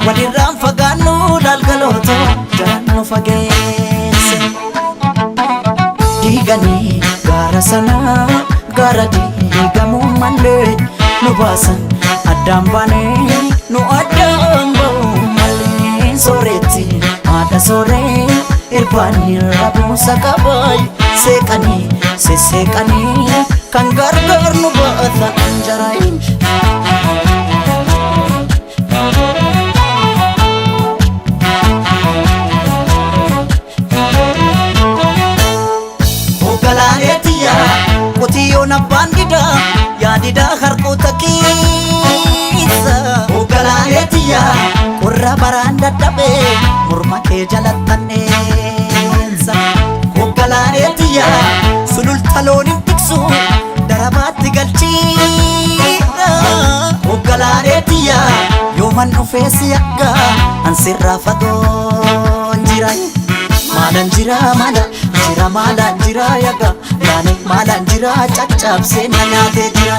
Walirraan fagaannu laalgalootoo jalaan nu fageesse. Diiganii gaara sanaa gaara diigamuu malee nu baasan addaan baanee nu addaan ba'uu malee sooretti haadha sooree irbaanii rabuusa qabaay seeqanii sesseeqanii kan gargaar nu baata anjaraayin. Hoogganaaneetiyya qotiyyoon abbaan didaa yaadidaa harkoota keessa. Hoogganaaneetiyya qorra baraan dadhabee morma kee jalattanneessa. Hoogganaaneetiyya sululta loon hin tiksu darabaatti galchiidha. Hoogganaaneetiyya yooman dhufee si akka ansirraa fagoon jira. Maalaan jira maala jira maalaan jira yaga laane maalaan jira caccabsee na nyaatee jira.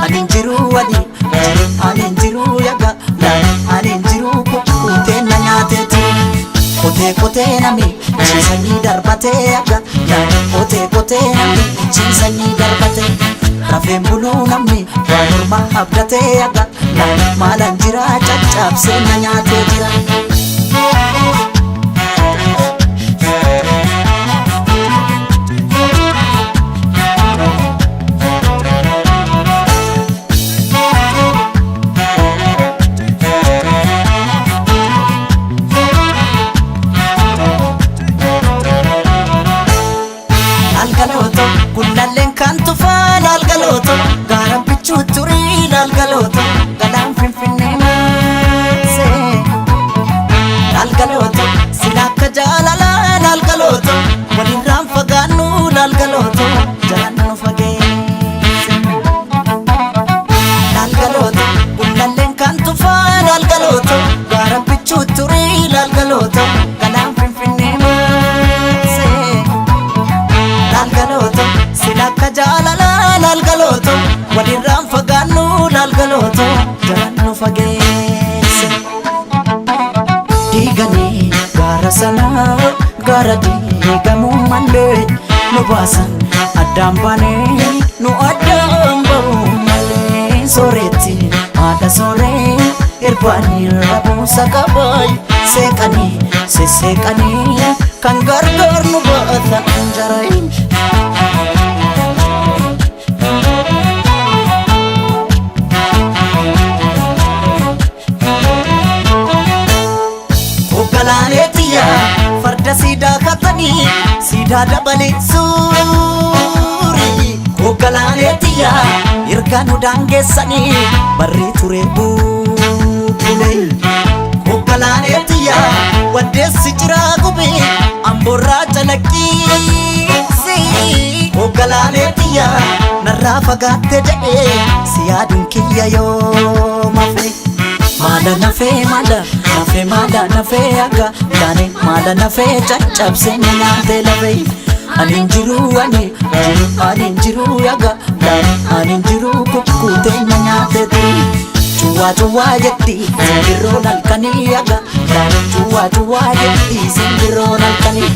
Ani hin jiru ani jiru ani hin jiru yaga laane ani hin jiru kukkutee na nyaatee jira. Qotee qotee nami ciisanii darbatee yaga laane qotee qotee nami ciisanii darbatee. Rafeen buluu namni waan morma abdatee yaga laane maalaan jira caccabsee na nyaatee jira. Laalgalooto gullalleen kan tufaa laalgalooto gaara bichuu turii laalgalooto galaan finfinnee maasee. Laalgalooto sila akka jaalalaa laalgalooto walirraan fagaannu laalgalooto jalaan nu fageesse. Laalgalooto gullalleen kan tufaa laalgalooto gaara bichuu turii laalgalooto galaan finfinnee maasee. Laalgalooto sila akka jaalalaa laalgalooto walirraan fagaannu laalgalooto jalaan nu fageesse. Diiganii gaara sanaa gaara diigamuu malee nu baasan addaan baanee nu addaan ba'uu malee sooretti haadha sooree irbaanii rabuusa qabaay seeqanii sesseeqanii kan gargaar nu baata anjaraayin. Hoogganaaneetiyya farda siidaa katanii siidaa dabalee suuri. Hoogganaaneetiyya erga nu daangeessanii barri ture bubbule. Hoogganaaneetiyya waddeessi jiraa gubee amboorraa calaqqiisi. Hoogganaaneetiyya narraa fagaatte jedhee si yaaduun kiyya yoo mafe. Maala nafee maala nafee maala nafee akka laane maala nafee caccabsee na nyaatee lafee. Ani hin jiru ani jiru ani hin jiru yaga laane ani hin jiru kukkutee na nyaatee turi. Cuwaa cuwaa jetti simbirroon halkanii yaga laane cuwaa cuwaa jetti simbirroon halkanii.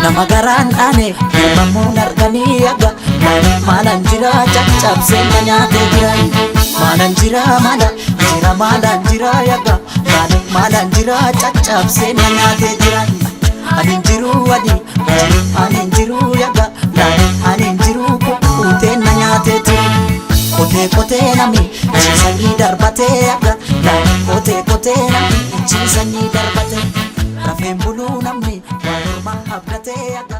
Nama garaan dhaane mormamuun arganii yaga laane maalaan jira caccabsee na nyaatee jira. Maalaan jira maala jira maalaan jira yaga laane maalaan jira caccabsee na nyaatee jira. Ani hin jiru ani jiru ani hin jiru yaga laane ani hin jiru kukkutee na nyaatee jira. Qotee qotee nami ciisanii darbatee yaga laane qotee qotee nami ciisanii darbatee. Rafeen buluu namni waan morma abdatee yaga.